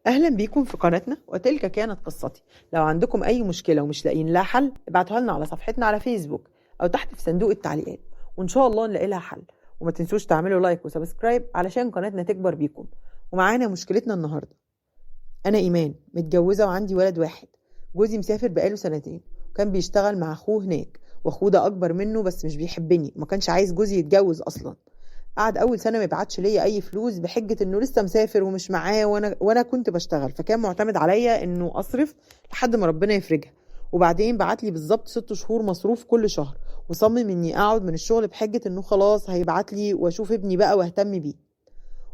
اهلا بيكم في قناتنا، وتلك كانت قصتي. لو عندكم اي مشكلة ومش لاقيين لها حل ابعتوها لنا على صفحتنا على فيسبوك او تحت في صندوق التعليقات، وان شاء الله نلاقي لها حل. وما تنسوش تعملوا like و subscribe علشان قناتنا تكبر بيكم. ومعانا مشكلتنا النهارده. انا ايمان، متجوزة وعندي ولد واحد. جوزي مسافر بقاله سنتين، وكان بيشتغل مع اخوه هناك، واخوه ده اكبر منه بس مش بيحبني، ما كانش عايز جوزي يتجوز اصلا. قعد اول سنة ما يبعتش ليا اي فلوس بحجة انه لسه مسافر ومش معاه، وانا كنت بشتغل، فكان معتمد عليا انه اصرف لحد ما ربنا يفرجها. وبعدين بعت لي بالظبط 6 شهور مصروف كل شهر، وصمم اني اقعد من الشغل بحجة انه خلاص هيبعت لي واشوف ابني بقى واهتم بيه.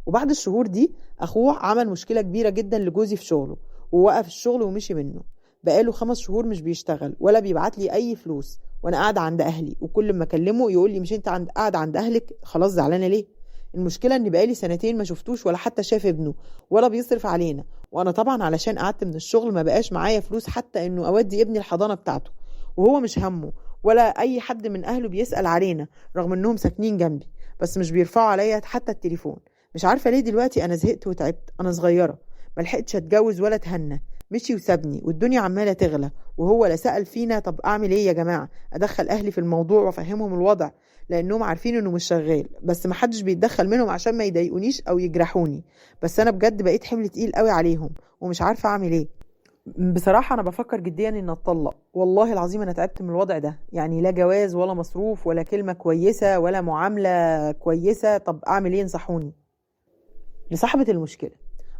وبعد الشهور دي اخوه عمل مشكلة كبيرة جدا لجوزي في شغله، ووقف الشغل ومشي منه. بقاله 5 شهور مش بيشتغل ولا بيبعت لي اي فلوس، وانا قاعدة عند اهلي، وكل ما اكلمه يقول لي مش انت قاعدة عند اهلك، خلاص زعلانة ليه؟ المشكلة ان بقالي سنتين ما شفتوش ولا حتى شاف ابنه ولا بيصرف علينا، وانا طبعا علشان قعدت من الشغل ما بقاش معايا فلوس حتى انه اودي ابني الحضانة بتاعته، وهو مش همه ولا اي حد من اهله بيسال علينا رغم انهم ساكنين جنبي، بس مش بيرفعوا عليا حتى التليفون. مش عارفه ليه دلوقتي انا زهقت وتعبت. انا صغيرة، ما لحقتش اتجوز ولا اتهنى، مشي وسابني والدنيا عماله تغلى، وهو لا سأل فينا. طب اعمل ايه يا جماعة؟ ادخل اهلي في الموضوع وافهمهم الوضع لانهم عارفين انه مش شغال، بس ما حدش بيتدخل منهم عشان ما يضايقونيش او يجرحوني. بس انا بجد بقيت حمل تقيل قوي عليهم ومش عارفه اعمل ايه. بصراحة انا بفكر جديا ان اتطلق، والله العظيم انا تعبت من الوضع ده، يعني لا جواز ولا مصروف ولا كلمة كويسة ولا معاملة كويسة. طب اعمل ايه؟ انصحوني. لصاحبه المشكلة،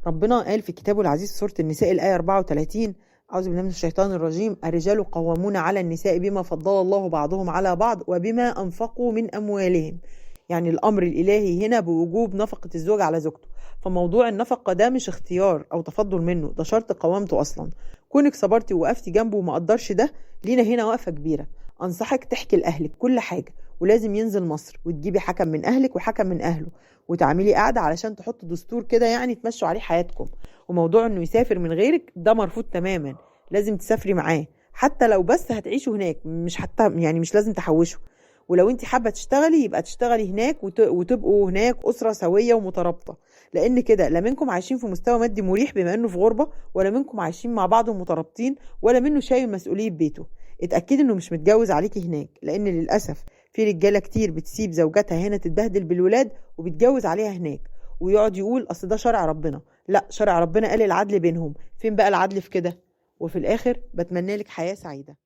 ربنا قال في كتابه العزيز سورة النساء الآية 34: أعوذ بالله من الشيطان الرجيم، الرجال قوامون على النساء بما فضل الله بعضهم على بعض وبما أنفقوا من أموالهم. يعني الأمر الإلهي هنا بوجوب نفقة الزوج على زوجته، فموضوع النفقة ده مش اختيار أو تفضل منه، ده شرط قوامته أصلا. كونك صبرتي ووقفتي جنبه وما قدرش ده، لينا هنا وقفة كبيرة. أنصحك تحكي لأهلك كل حاجة، ولازم ينزل مصر وتجيبي حكم من أهلك وحكم من أهله، وتعملي قعدة علشان تحطوا دستور كده يعني تمشوا عليه حياتكم. وموضوع انه يسافر من غيرك ده مرفوض تماما، لازم تسافري معاه حتى لو بس هتعيشوا هناك، مش حتى يعني مش لازم تحوشوا. ولو انت حابة تشتغلي يبقى تشتغلي هناك وتبقوا هناك أسرة سوية ومترابطة، لأن كده لا منكم عايشين في مستوى مادي مريح بما انه في غربة، ولا منكم عايشين مع بعض ومترابطين، ولا منه شايل مسؤولية بيته. اتأكدي انه مش متجوز عليكي هناك، لأن للأسف في رجالة كتير بتسيب زوجتها هنا تتبهدل بالولاد وبتجوز عليها هناك، ويقعد يقول اصل ده شرع ربنا. لا، شرع ربنا قال العدل بينهم، فين بقى العدل في كده؟ وفي الآخر بتمنى لك حياة سعيدة.